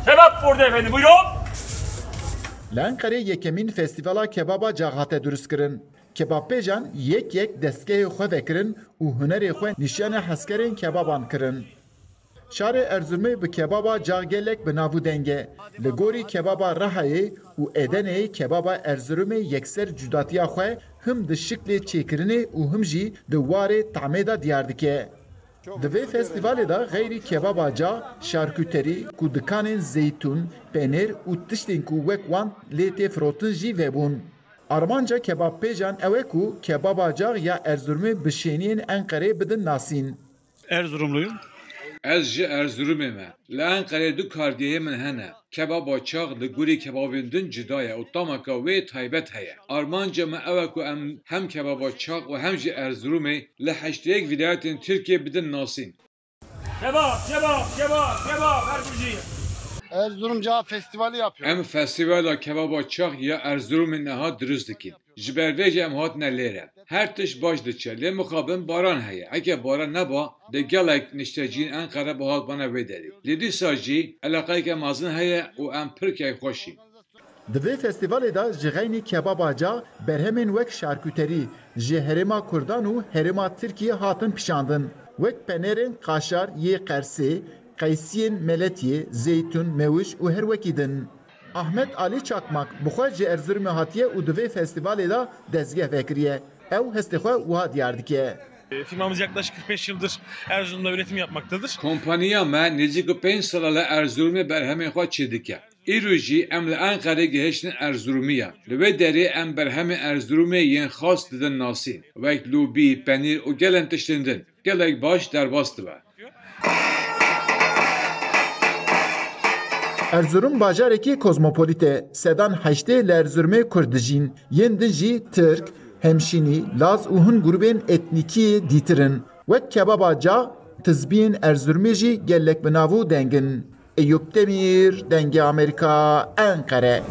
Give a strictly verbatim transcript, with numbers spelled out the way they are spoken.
Kebap burada efendim, buyurun. Li Enqerê yekemîn festîvala kebaba cax hate duristkirin. Kebabpêjan yek yek destgehê xwe vekirin û hunerê xwe nîşanê hezkerên kebaban kirin. Şarê Erzurumê bi kebaba cax gelek bi nav û deng e. Li gorî kebaba Rihayê û Edeneyê kebaba Erzurumê yekser cudatiya xwe him di şiklê çêkirinê û him jî di warê tamê de diyar dike. Di vê festîvalê de xeyrî kebaba cax, şarkûterî ku dikanên zeytûn, penêr û tiştên ku wek wan lê tê firotin jî vebûn. Armanca kebabpêjan ew e ku kebaba cax ya Erzurumê bi şêniyên Enqerê bidin nasîn. Erzurumluyum. Ez ji Erzurumê me. Li Enqerê du kardiyeyê min hene. Kebaba çax li gorî kebabên din cuda ye û tameka wê taybet heye. Armanca me ew e ku em hem kebaba çax û hem jî Erzurumê li heştê yek vîlayetên Tirkiyê bidin nasîn. Kebap, kebap, kebap, kebap, her bir şey. Erzurumca festivali yapıyor. Em festîvala kebaba çax ya Erzurumê niha dirust dikin. Ji ber vê jî em hatine lêre. Her tişt baş diçe, lê mixabin baran heye. Heke baran neba, dê gelek nişteciyên Enqere bihatibane vê derê. Lê dîsa jî eleqeyeke mezin heye û em pir keyfxweş in. Di vê festîvalê de ji xeynî kebaba cax berhemên wek şarkûterî ji herêma Kurdan û herêma Tirkiyê hatin pişandin. Wek penêrên qaşar yê Qersê, qeysiyên Meletiyê, zeytûn, mewij û her wekî din. Ahmet Alî Çakmak bi xwe ji Erzurumê hatiye û di vê festîvalê de dezgeh vekiriye. Ew hestê xwe wiha diyar dike. Firmamız yaklaşık kırk beş yıldır Erzurum'da üretim yapmaktadır. Kompaniya me nêzîk û pênc sala li Erzurumê berhemên xwe çêdike. Îro jî em li Enqerê gihiştin Erzurumî ye. Li wê derê em berhemên Erzurumê yên xas didin nasîn, wek lûbî, penîr û gelên tiştên din. Gelek baş derbas dibe. Erzurum bajarekî kozmopolît e. Sedan heştê li Erzurumê Kurd dijîn. Yên din jî Tirk, Hemşînî, Laz û hin grûbên etnîkî dîtir in. Wek kebaba cax, tizbiyên Erzurumê jî gelek bi nav û deng in. Eyûp Demîr, Dengê Amerîka, Enqere.